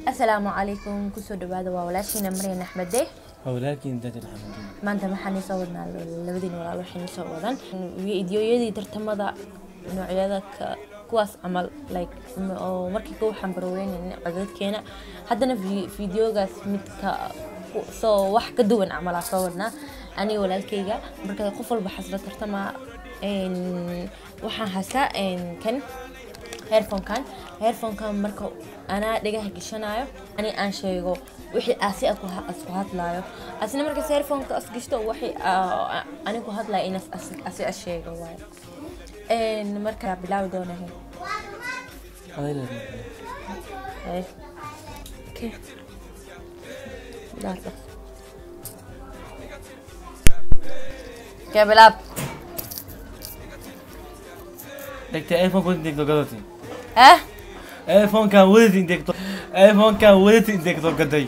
Asalaamu calaykum, kusoo dhawaada, waa walaashiina Maryan Axmede. Walaalkiin Dajal Xamdi. Maanta waxaan soo wadnaa labadiin walaal, waxayna soo wadan fiidiyoyadii tartamada noocyada kuwaas camal, like oo markii ka waxaan barweynayna codadkeena, haddana fiidiyogaas midka soo wax ka duwan camalaa soo wadnaa aniga walaalkayga. Marka qof walba xasla tartama. Waxaan haystaa kan headphone-kan. Marka anaa dhagaha gashanayo, ani aan sheego wixii asi asku hadlaayo, asna markaas headphone-ka as gashto, wixii ani ku hadlayo in asi as sheego waayo. Marka bilaabi doonahay. Okay. Okay, bilaab. Dhegta iPhone ku intee gadatay? Eh? iPhone-kan wadatay intee iPhone-kan wadatay intee kasoo gaday?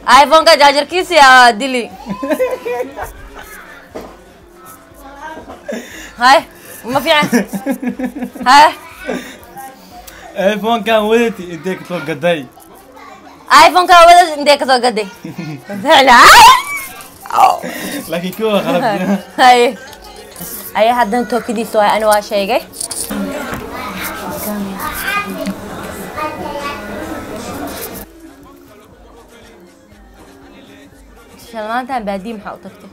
iPhone-ka jaajarkiisa yaa dili. Hay, ma fiican. Hay. iPhone-kan wadatay intee kasoo gaday? iPhone-ka wadatay intee kasoo gaday? Ficla. Laakiin kuwa qalad. Hay. Ay, haddana tookadiisa waay, ani waa sheegay. Shalmaantan baadiye maxaa u tagtay?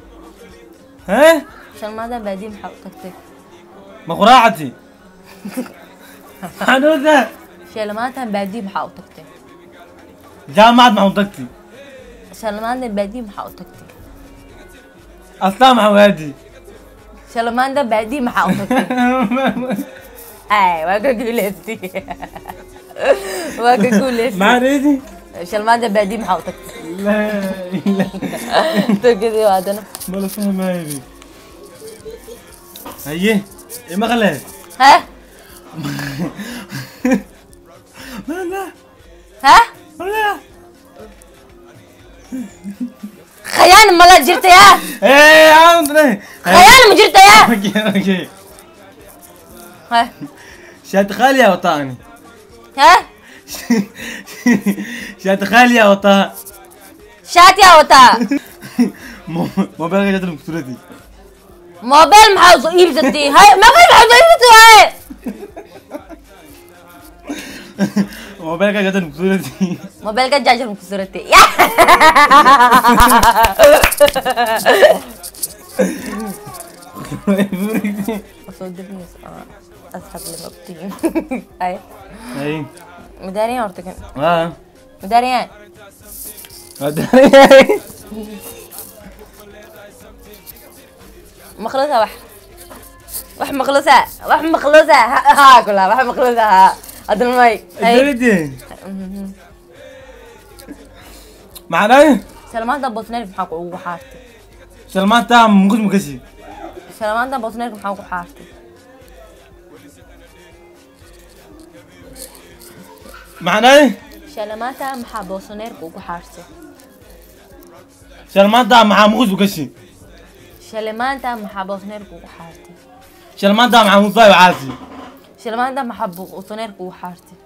Hee? Shalmaantan baadiye maxaa u tagtay? Ma quraacati xanuuda? Shalmaantan baadiye maxaa u tagtay? Jaamacad maxaa u tagtay? Shalmaantan baadiye maxaa u tagtay? Astaan maxaa waadi? Shalmaantan baadiye maxaa u tagtay? Ay, waa ka guuleystay, waa ka guuleystay. Maxaa reedi? Shalmaantan baadiye maxaa u tagtay? Laa ilaaha. Tokadii waa haddana. Ma la fahmaaybi. Haye, imaqle. Ha? La. Ha? La. Khayaan mala jirta yaa? Ee, aan khayaan ma jirta yaa? Okay. Ha? Shaati qaali ah wataa ani. Ha? Shaati qaali ah wataa. Shaati aa wataa. Mobilka jadal kusurati. Mobile maxaa usoo iibsatay? Hay, mobile maxaa usoo iibsatay waaye? Mobilka jadal kusurati. Mobilka jaajar ku suratay. Soo dibnayso asxaab lama ogtihiin. Ay. Ay. Madaariyan horta kan. Ah. Madaariyan. Madaariyan. Maqluusa wax. Wax maqluusa, wax maqluusa. Ha kula, wax maqluusa. Ha. Adal may. Dawladii. Macnaa? Salmaanta bosneer maxaa ku ugu xaartay? Salmaanta muqus mukasi. Salmaanta bosneer maxaa ku xaartay? Macnaa? Salmaanta maxaa bosneerka ugu xaartay? Salmaanta maxaa muqus mukasi. Shalmaanta maxaa bosneerka ugu xaartay? Salmaanta maxaa musaay caasi. Shalmaanta maxaa bosneerka ugu xaartay?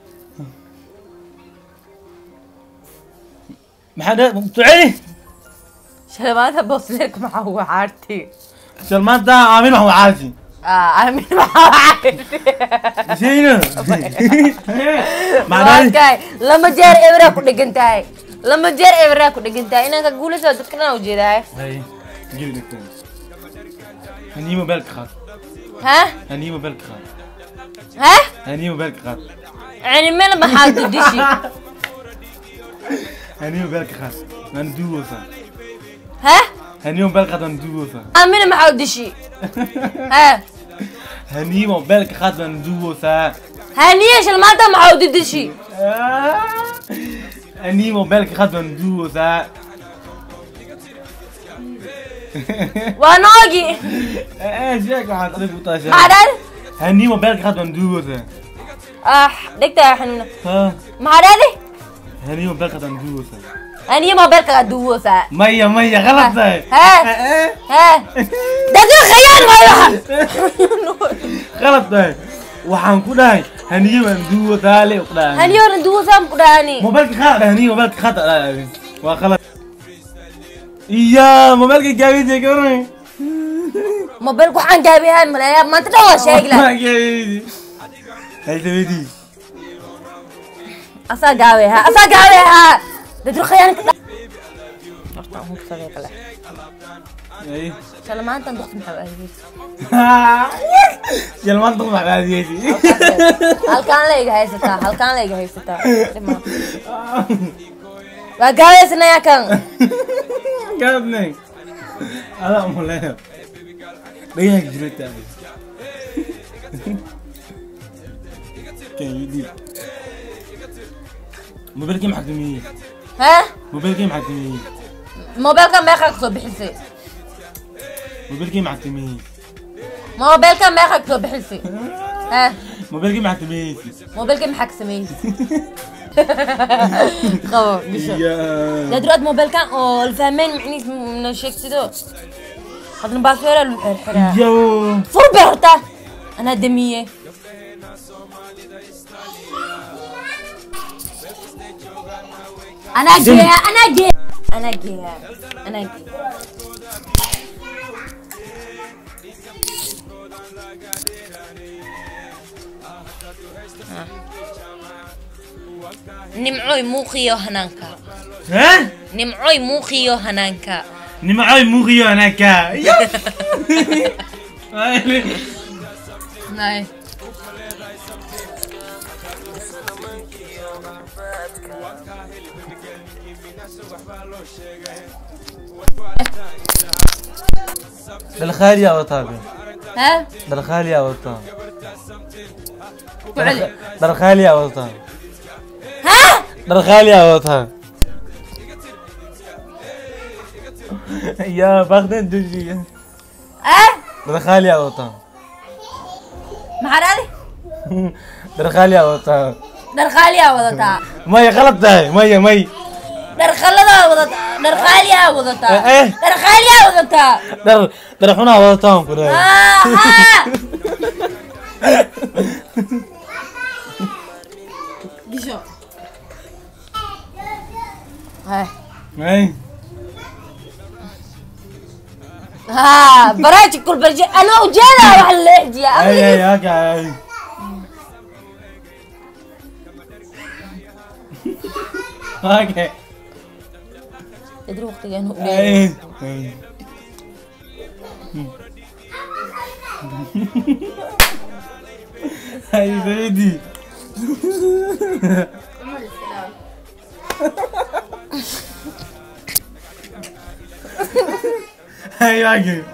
Maxaa tuceli? Shalmaanta bosneerka maxaa ugu xaartay? Salmaanta aamin maxaa caasi. Ah, aamin maxaa caasi. Zeyna. Macnaa? Waakay, lama jeer ebra ku dhegan tahay. Lama jeer ebra ku dhegan tahay. Inaan ka guulayso dadka dhan u jeedaa. Hay. Geli dhegtan. Hanii mobilka qaad. Ha? Hanii mobilka qaad. Ha? Hanii mobilka qaad. Cilmina maxaa dudishi? Hanii mobilka qaad. Waan duugosaa. Ha? Hanii mobilka qaad waan duugosaa. Aamina maxaa dishi? Ha? Hanii mobilka qaad waan duugosaa. Haniye shalmaanta maxaa didishi? Hanii mobilka qaad waan duugosaa. Waa noogi. Ee, sheeg waxaad adigu u taashay. Maxaa dhahday? Hanii mobilka qaad waan duugosaa. Ah, dhegta yaa xanuuna. Ha? Maxaa dhahday? Hanii mobilka qaad waan duugosaa. Haniye mobilka qaad duugosaa. Maya maya, qalad tahay. Ha? Ha? Dadina khayaan waayo waxa. Qalad tahay. Waxaan ku dhahay هنيه مندوه تالي وقداني هنيه مندوه سام قداني موبايلك خطأ هنيه موبايلك خطأ وخلاص يا موبايلك جابيتي كوري موبايلك waxaan gaabiyaa malaya maanta dhan waa sheegla هل تبيدي asaa gaabiyaa asaa gaabiyaa dadru khayaan horta aan ku sameeyo اي shalmaanta duqt maxaa aadiyay shalmaanta duqt maxaa aadiyay halkaan la iga haysataa halkaan la iga haysataa waa gaabiyaa kan gaabnay ala mulay dhagaha jirta كان يدي موبايلك maxaa dumiyay ها موبايلك maxaa dumiyay موبايلك meeqa ka soo bixisay موبايلك maxaa dumiyay موبايلك meeqa ka soo bixisay ها موبايلك maxaa dumiyay موبايلك maxaa ka sameeyay qabo bisho dadraad موبايلك oo الفهمين macniis na sheegsido hadna baasweera lagu xirxiraa yo fur beerta anaa damiye أنا جيها أنا جيها أنا جيها أنا جيها نمعوي موخيو هنانكا ها؟ نمعوي موخيو هنانكا نمعوي موخيو هنانكا ناي بالخالي يا وطابي ها؟ بالخالي يا وطابي بالخالي يا وطابي ها؟ بالخالي يا وطابي يا باخدين دوجي اه؟ بالخالي يا وطابي maxaa dharqaali aa wadataa dharqaali aa wadataa maya qalad tahay maya may dharqaladaa wadataa dharqaali aa wadataa dharqaali aa wadataa dhar dharxunaa wadataa aan ku dhahay gisho hay may ها براجي كل برجي انا وجانا راح اللحجة اي اي اي اوكي تدري وقتي انا اي اي بريدي هاي واقف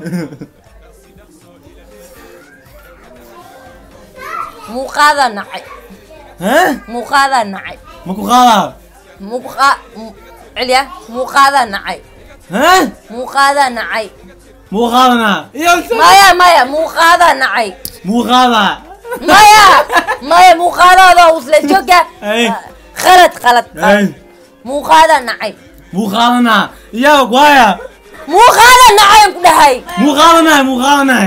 muuqaadaa nacay ها muuqaadaa nacay maku qaadaa muuqa celiya muuqaadaa nacay ها muuqaadaa nacay muu qaadanaa maya maya muuqaadaa nacay muu qaadaa maya maya muuqaadaada usle jooga khalad khalad muuqaadaa nacay muu qaadanaa yaa waaya muuqaadaa nacay ku dhahay muu qaadanaa muu qaadanaa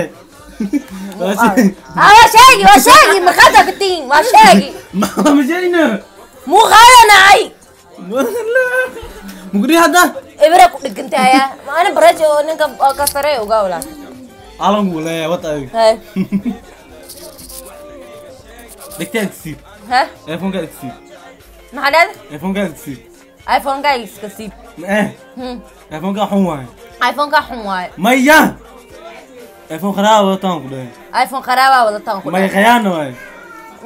waa sheegi waa sheegi markhaata ka tihiin waa sheegi ma sheegina muuqaadaa nacay mugdi hadda ibra ku dhigantaya ana barajo ninka ka sare uga wala alangu leeyahay wata ay hay dhigta si ha iPhone ka si maxaa dhahday iPhone ka si iPhone ka iska siib eh iPhone ka xun waay iPhone ka xun waay maya iPhone qaraaba wadataan ku dhahay iPhone qaraaba wadataan ku maya khayaan waay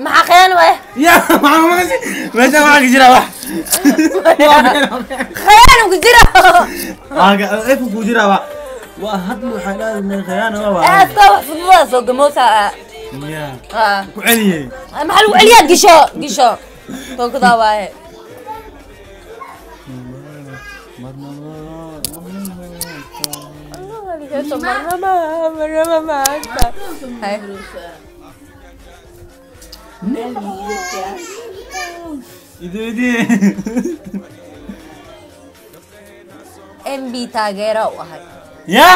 maxaa khayaan waay ya maxaa meesha waxaa ka jira wax khayaan ku jira iPhone ku jira waa waa hadda waxay leedahay khayaan waa aadka wax fududa soo gamoosa ya ku celiyey maxaa lagu celiyaa gisho gisho toonkadaa waaye MB taageera u ahay ya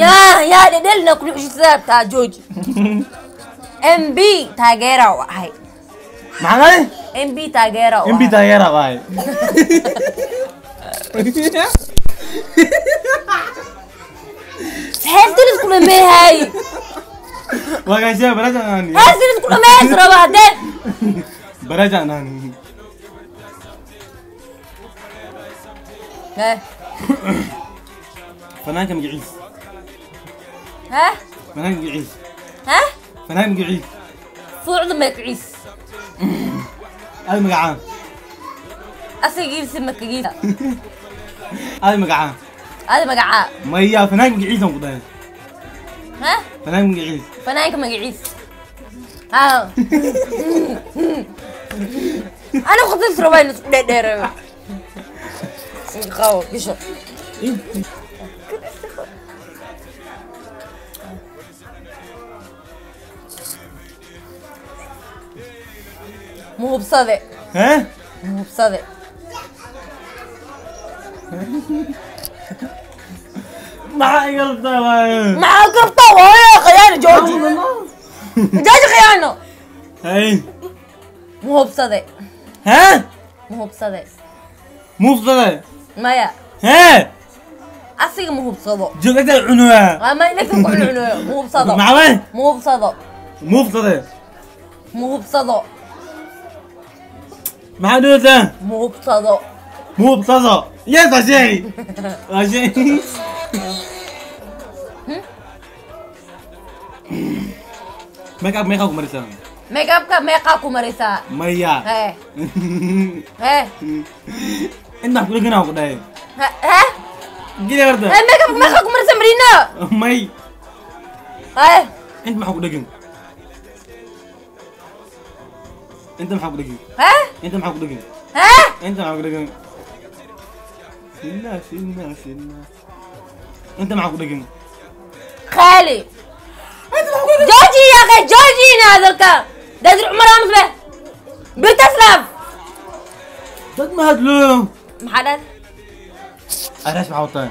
ya ya dhelna ku xishisaabtaa jooji MB taageera u ahay. Maxaa? MB taageera u MB taageera u ahay. Heestan isku dhameehay. Waa gaashay barajan. Heestan isku dhameeys raba hadee. Barajan ani. Hee. Fanaanka magaciis. Hee? Fanaanka magaciis. Hee? Fanaanka magaciis. Fuucda magaciis. Ay magacaan. Asigiisa magaciisa. Ay magacaan. Ay magacaa. Maya fanaanka magaciis aan ku dhahay. Hee? Fanaanka magaciis. Fanaanka magaciis. Haa. Ana qodis rabaa in isku dheerdheereeyo. Qabo bisho. Muhubsade. Hee? Muhubsade. Maxaa iga rabtaa waaye? Maxaa ka rabtaa waaye? Khiyaano jooji. Jooji khiyaano. Hey. Muhubsade. Hee? Muhubsade. Muhubsade? Maya. Hee? Asiga muhubsado. Joogta cunuga. Ma inaka ku cunuyo. Muhubsado. Maxaa waaye? Muhubsado. Muhubsade. Muhubsado. Maxaa dhahaysaa? Muhubsado. Muhubsado. Yes, waa sheegay. Waa sheegay. Make up meeqa ku marisaa? Make upka meeqa ku marisaa? Maya. Hee. Hee. Inta ku dhagan ku dhahay. Hee? Gili horta. Hee, make up meeqa ku marisaa Marina? May. Hee. Inta maxaa ku dhagan? Inta maxaa ku dhagan? Hee? Inta maxaa ku dhagan? Hee? Inta maxaa ku dhagan? Sinna sinna sinna. Inta maxaa ku dhagan? Khali. جوجي يا اخي جوجي هذا دادر عمر امس به بتسلف dad ma hadlo. Maxaa dhahday? Arash maxaa u tahay?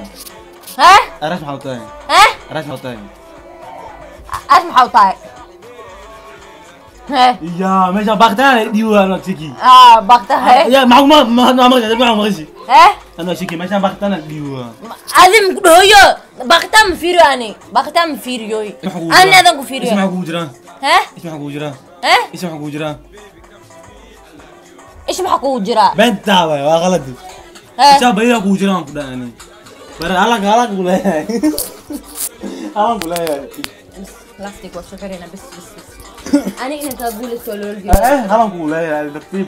Hee? Arash maxaa u tahay? Hee? Arash maxaa u tahay? Arash maxaa u tahay? Hee? Ya meesha baaqtaan dhiiwaan shiki. Ah, baaqta hee? Ya maxaa ma ma ma ma ma ma Hee? Ana shiki meesha baaqtaan dhiiwaan. Adim ku dhahoyo baaqtaan ma fiiriyo ani. Baaqtaan ma fiiriyo. Ani adan ku fiiriyo. Is maxaa kugu jiraan? Hee? Is maxaa kugu jiraan? Hee? Is maxaa kugu jiraan? إيش maxaa kugu jiraa? Beenta waay, waa qalad. Isha bayda kugu jiraan ku dhaani. Bara alag alag ku leeyahay. Alag ku leeyahay. Plastic waa soo xirina bas bas bas. Ani inaan ka guulaysto loo jeedo. Alag ku leeyahay tartiib.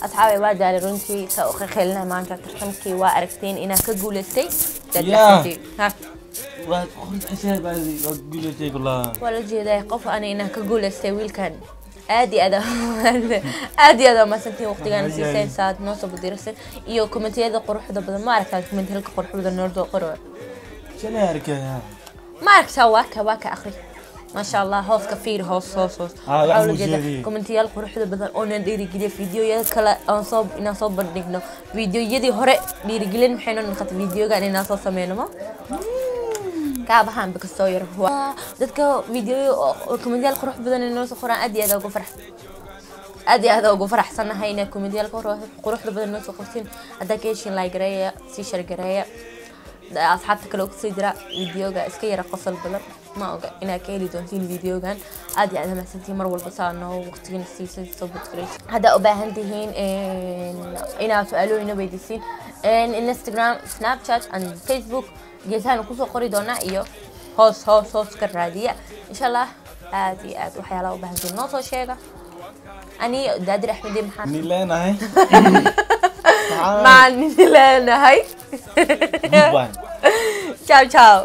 Asxaabi waa daalay runtii sa u khelna maanta tartankii waa aragteen inaan ka guulaystay. Ha. Waa khud xisaab baadi waa guulaystay wallah. Waa la jeedaa qof ani inaan ka guulaystay wiilkan. Aad iyo aad iyo aad mahadsantiin waqtigaan siiseen saad noo soo badiriseen iyo kommentiyada quruxda badan. Ma aragtaa kommentiyada quruxda badan noo soo qoro? Shalay arkaya. Ma aragtaa waa ka akhri. Ma sha Allah hoos ka fiir hoos hoos hoos. Waxaa la jeedaa kommentiyaal quruxda badan oo na dhiirigeliya fiidiyoyada kale aan soo inaan soo bandhigno. Fiidiyoyadii hore dhiirigelin waxay noo noqotay fiidiyogan inaan soo sameyno ma? Kaabahan bikastoo yar dadka fiidiyo kommentiyaal qurux badan inoo soo qoraan aad iyo aad ugu farax aad iyo aad ugu faraxsanahay inay kommentiyaal quruxda badan noo soo qortiin. Haddaa ka heshiin like gareeya, sii share gareeya, asxaabta kale oo kusii jira fiidiyoga iska yara qosol badan. Ma oga inaad ka heli doontiin fiidiyogan. Aad iyo aad mahadsantiin mar walba saa noo waqtigiina siisay soo badgaraysa. Haddaa u baahan tihiin inaad su-aalooyina weydiisiin Instagram, Snapchat and Facebook geesahan kusoo qori doonaa iyo hoos hoos hoos ka raadiya insha Allah. Aad iyo aad waxyaalaha u baahantiin noo soo sheega. Ani Daadir Axmedi maxaa ni leenahay? Maan ni leenahay. Goodbye. Ciao ciao.